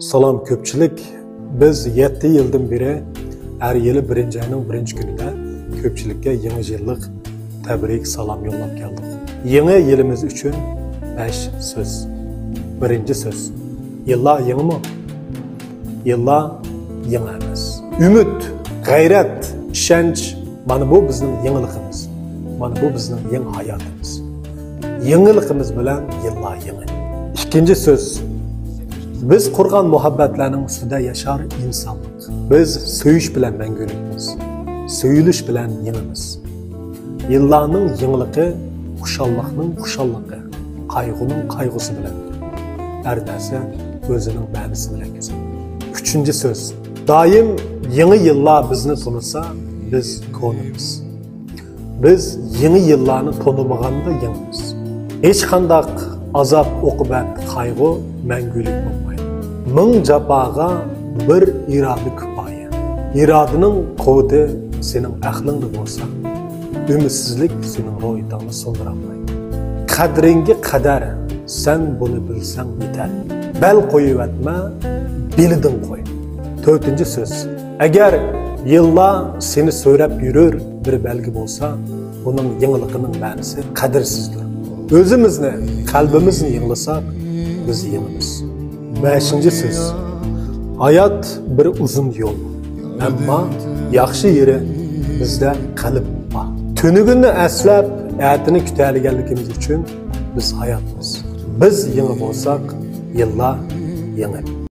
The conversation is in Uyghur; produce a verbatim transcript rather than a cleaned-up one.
سالام كۆپچىلىك. بىز يەتتە يىلدىن بېرى ھەر يىلى بىرىنچى ئاينىڭ بىرىنچى كۈنىدە كۆپچىلىككە يېڭى يىللىق تەبرىك سالام يوللاپ كەلدۇق. يېڭى يىلىمىز ئۈچۈن بەش سۆز. بىرىنچى سۆز. يىللار يېڭىمۇ؟ يىللار يېڭى ئەمەس. ئۈمىد، غەيرەت، ئىشەنچ، مانا بۇ بىزنىڭ يېڭىلىقىمىز. مانا بۇ بىزنىڭ يېڭى ھاياتىمىز. يېڭىلىقىمىز بىلەن يىللار يېڭى. ئىككىنچى سۆز. بىز قۇرغان مۇھەببەتلەرنىڭ ئۈستىدە ياشار ئىنسانلىق. بىز سۆيۈش بىلەن مەڭگۈلۈكمىز. سۆيۈلۈش بىلەن يېڭىمىز. يىللارنىڭ يېڭىلىقى خۇشاللىقنىڭ خۇشاللىقى، قايغۇنىڭ قايغۇسى بىلەندۇر. ھەر نەرسە ئۆزىنىڭ مەنىسى بىلەن كېزىدۇ. ئۈچىنچى سۆز. دائىم يېڭى يىللار بىزنى تونۇسا، بىز كونىمىز. بىز يېڭى يىللارنى تونۇمىغاندا يېڭىمىز. ھېچقانداق ئازاب، ئوقۇبەت، قايغۇ مەڭگۈلۈك بولمايدۇ. مىڭ جاپاغا بىر ئىرادە كۇپايە. ئىرادىنىڭ قۇۋۋىتى سېنىڭ ئەقلىڭدە بولسا، ئۈمىدسىزلىك سېنىڭ روھىيىتىڭنى سۇندۇرالمايدۇ. قەدرىڭگە قەدەر، سەن بۇنى بىلسەڭ يېتەر. بەل قويۇۋەتمە، بېلىدىن قوي. تۆتىنچى سۆز. ئەگەر يىللار سېنى سۆرەپ يۈرۈر بىر بەلگە بولسا، ئۇنىڭ يېڭىلىقىنىڭ مەنىسى قەدىرسىزدۇر. ئۆزىمىزنى، قەلبىمىزنى يېڭىلىساق، بىز يېڭىمىز. بەشىنچى سۆز. ھايات بىر ئۇزۇن يول. ئەمما ياخشى يېرى بىزدە قەلب بار. تۈنۈگۈننى ئەسلەپ، ئەتىنى كۈتەلىگەنلىكىمىز ئۈچۈن بىز ھاياتمىز. بىز يېڭى بولساق، يىللار يېڭى.